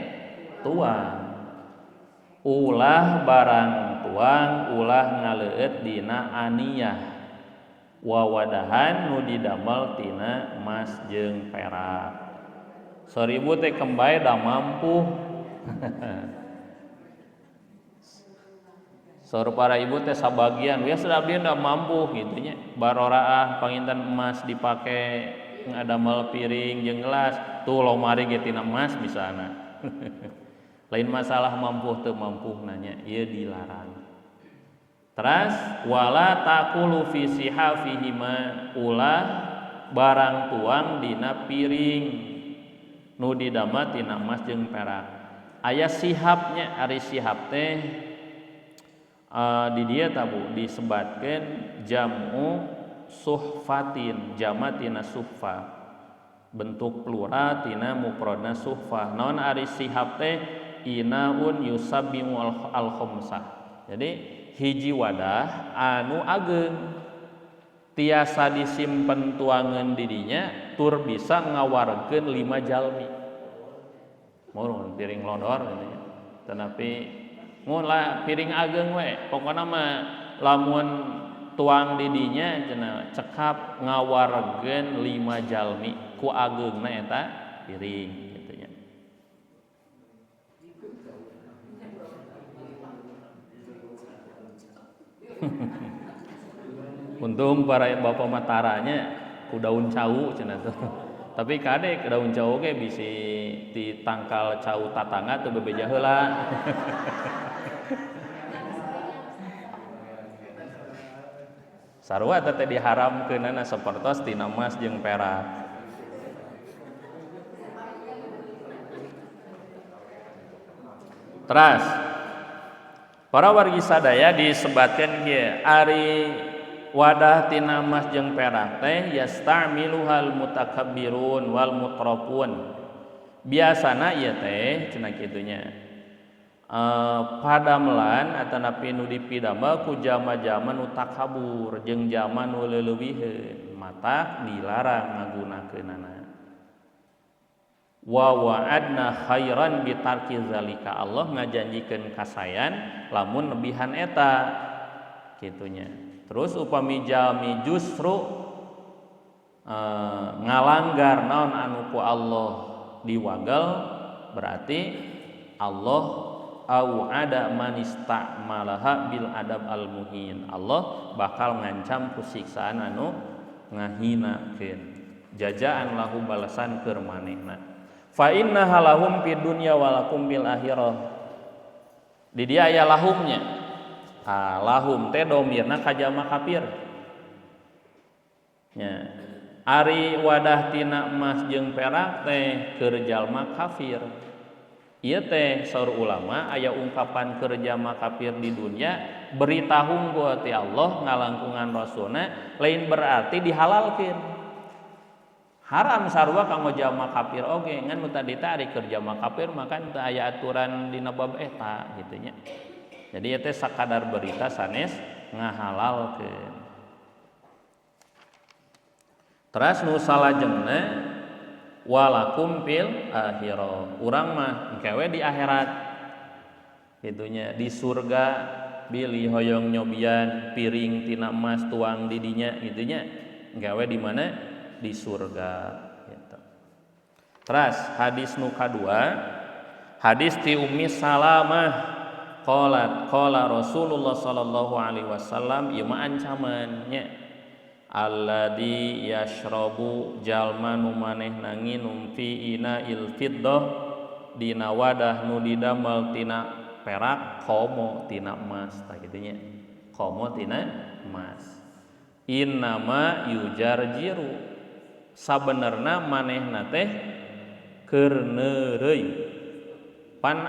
tuang. Ulah barang tuang ulah ngaleueut dina aniyah wawadahan nu didamel tina emas jeung perak. 1000 teh kembay da mampu. Saur para ibu teh sabagian ya sudah abdi da mampu gitu nya. Baroraah panginten emas dipake ngadamel piring jeung gelas tuh lomari ge tina emas misalna. Lain masalah mampu teu mampu nanya ieu dilarang. Teras wala taqulu fi sihafihima ulah barang tuang dina piring nu didamel tina emas jeung perak. Aya sihapnya, ari sihap teh di dieu tabu disebatkeun jam'u suhfatin, jama tina suhfa. Bentuk plural tina mufradna suhfa. Naon ari sihap teh inaun yusabbimu al-khamsah. Jadi hiji wadah anu ageung tiasa disimpen tuangan didinya tur bisa ngawarkeun 5 jalmi. Mun piring lodor gitu nya. Tetapi mun lah piring ageung we, pokona mah lamun tuang didinya cenah cekap ngawarkeun 5 jalmi ku ageungna eta piring gitu nya. Untung para bapak mataranya ku daun cau cenah tuh. Tapi kadek daun cau ge bisi di tangkal cau tatangga teu bebeja heula. Sarua teh diharamkeunana sapertos tina emas jeung perak. Teras para wargi sadaya disebatkeun kieu ari wadah tina emas jeung perak teh yastamiluhal mutakabbirun wal mutrafun. Biasana ieu teh cenah kitu nya. Padamelan atanapi nu dipidamel ku jama-jama nu takabur jeung jama nu leuleuwiheun matak dilarang ngagunakeunana. Wa wa'adna khairan bitarki zalika. Allah ngajanjikeun kasayan lamun lebihan eta kitunya. Terus upami jalmi justru ngalanggar naon anu ku Allah diwagel, berarti Allah au ada manista'malaha bil adab al muhin. Allah bakal ngancam ku siksaan anu ngahinakeun. Jajaan lahu balasan keur manehna. Fa inna lahum fid dunya wa lakum bil akhirah. Di dia aya lahumnya. Ah, lahum teh domirna ka jalma kafir. Nya. Ari wadah tina emas jeung perak teh keur jalma kafir. Ieu teh saur ulama aya ungkapan keur jalma kafir di dunia berita hungkul ti Allah ngalangkungan rasulna lain berarti dihalalkeun. Haram sarua kanggo jalma kafir oge, ngan nu tadi teh ari keur jalma kafir maka teu aya aturan dina bab eta kitu nya. Jadi ieu teh sakadar berita sanes ngahalalkeun. Teras nu salajengna walakum fil akhirah. Urang mah engke we di akhirat kitunya, di surga bilih hoyong nyobian piring tina emas tuang di dinya kitunya, engke we di mana? Di surga gitu. Teras hadis nu kadua, hadis ti Ummi Salamah qalat qala Rasulullah sallallahu alaihi wasallam, ieu mah ancaman nya. Alladzi yashrabu jalma nu manehna nginum fi ina'il fiddah dina wadah nu didamel tina perak komo tina emas tah kitu nya, komo tina emas. Innama yujarjiru sabenerna manehna teh keur neureuy. Pan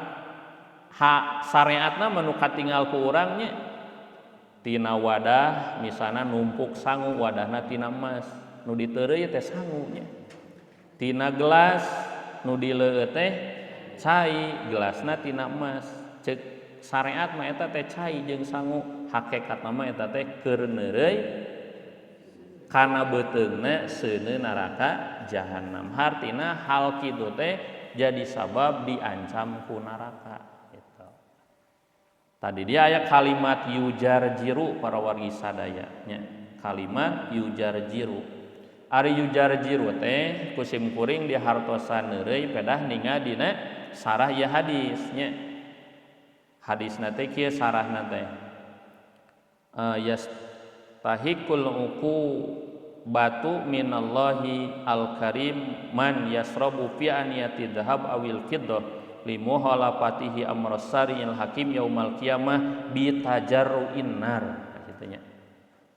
ha syariatna mah nu katinggal ku urang nya tina wadah misalna numpuk sangu wadahna tina emas nu diteureuy teh sangunya, tina gelas nu dileueut teh cai gelasna tina emas. Ceuk syariat mah eta teh cai jeung sangu, hakikatna mah eta teh keur neureuy kana beuteungna seuneu neraka jahanam. Hartina hal kitu teh jadi sabab diancam ku neraka. Tadi dia aya kalimat yujarjiru para wargi sadaya nya. Kalimat yujarjiru. Ari yujarjiru teh ku sim kuring dihartosan neureuy pedah ninga dina sarah ieu hadis nya. Hadisna teh kieu sarahna teh. Yastahikul uqu batu minallahi al-karim man yasrabu fi aniyati dhahab awil fiddah limuhalafatihi amrasari'il hakim yaumal qiyamah bitajarru'in nar kitu nya.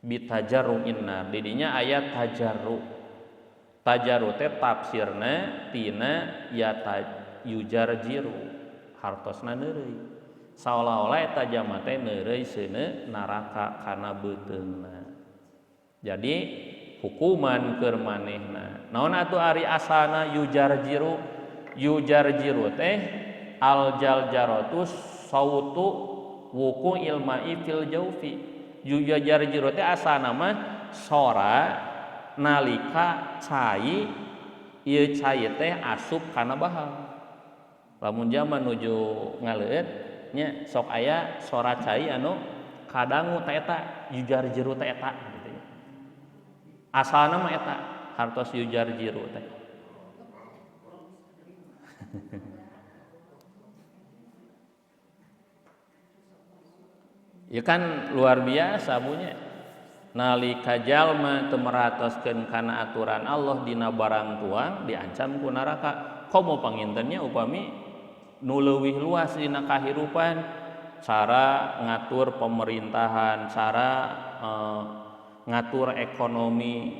Bitajarru'in nar didinya aya tajarru. Tajarru teh tafsirna tina ya yujarjiru hartosna neureuy. Saolah-olah eta jalma teh neureuy seuneu neraka kana beuteungna. Jadi hukuman keur manehna. Naon atuh ari asana yujarjiru? Yujarjiru teh al jaljaratu sautu wuku ilma'i fil jaufi. Yujarjiru teh asana mah sora nalika cai ieu cai teh asup kana bahang. Lamun jalma nuju ngaleueut nya sok aya sora cai anu kadangu ta eta yujarjiru teh eta gitu nya. Asalna mah eta hartos yujarjiru teh. Ya kan luar biasa punya. Nalika jalma teu meratoskeun kana aturan Allah dina barang tuang diancam ku neraka. Komo pangintennya upami nu leuwih luas dina kahirupan, cara ngatur pemerintahan, cara ngatur ekonomi,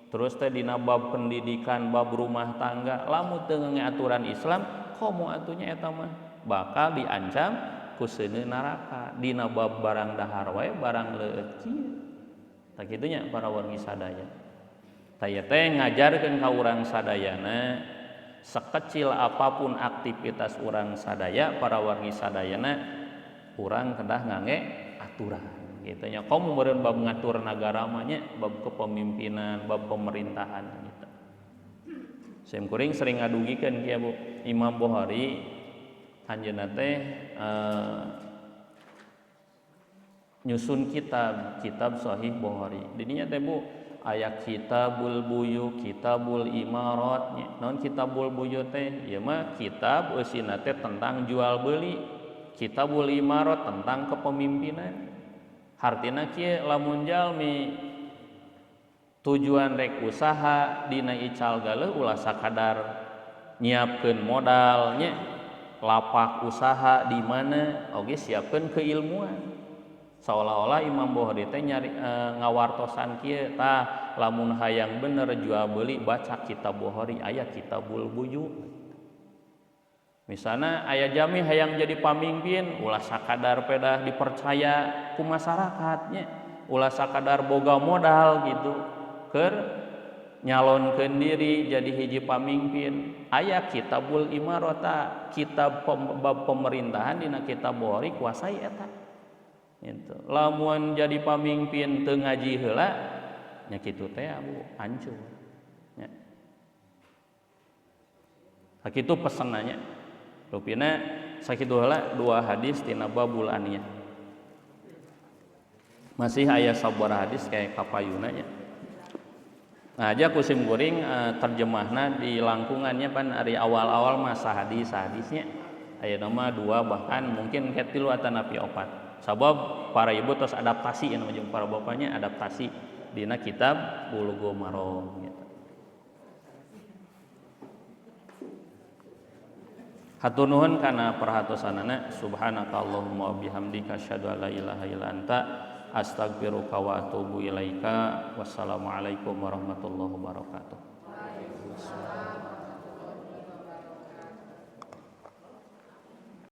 terus teh dina bab pendidikan, bab rumah tangga, lamun teu ngeungeun aturan Islam, komo atunya eta mah bakal diancam ku seuneu neraka. Dina bab barang dahar wae barang leueut kieu. Tah kitu nya para wargi sadaya. Tah ieu teh ngajarkeun ka urang sadayana sekecil apapun aktivitas urang sadaya para wargi sadayana urang kedah ngangge aturan gitu nya. Komo meureun bab ngatur nagara mah nya, bab kepemimpinan, bab pemerintahan gitu. Sim kuring sering ngadugikeun kieu Bu, Imam Bukhari anjeunna teh Nyusun kitab, kitab Sahih Bukhari. Didinya teh Bu aya Kitabul Buyu, Kitabul Imarat nya. Naon Kitabul Buyu teh? Ieu mah kitab eusina teh tentang jual beli. Kitabul Imarat tentang kepemimpinan. Hartina kieu lamun jalmi tujuan rek usaha dina ical galeuh ulah sakadar nyiapkeun modalnya, lapak usaha di mana oge siapkeun keilmuan. Seolah-olah Imam Bukhari teh nyari ngawartosan kieu tah lamun hayang bener jual beli baca kitab Bukhari aya Kitabul Buyu. Misalnya aya jami hayang jadi pamimpin ulah sakadar pedah dipercaya ku masyarakatnya, ulah sakadar boga modal gitu keur nyalonkeun diri jadi hiji pamimpin. Aya Kitabul Imarata, kitab bab pemerintahan dina kitab Bukhari kuasai eta. Gitu. Lamun jadi pamimpin teu ngaji heula nya kitu teh Bu hancur nya. Sakitu pesenannya. Rupina sakitu heula dua hadis tina babul aniyah. Masih aya sabaraha hadis kayak kapayuna nya. Nah aja kusim kuring terjemahna di langkungannya pan ari awal-awal masa hadis-hadisnya aya nama dua bahkan mungkin ke tilu atanapi opat. Sabab para ibu terus adaptasi ya jeung para bapaknya adaptasi dina kitab Bulughul Maram gitu. Hatur nuhun kana perhatosanana. Subhanakallahumma wa bihamdika asyhadu an la ilaha illa anta astaghfiruka wa atubu ilaika. Wassalamualaikum warahmatullahi wabarakatuh.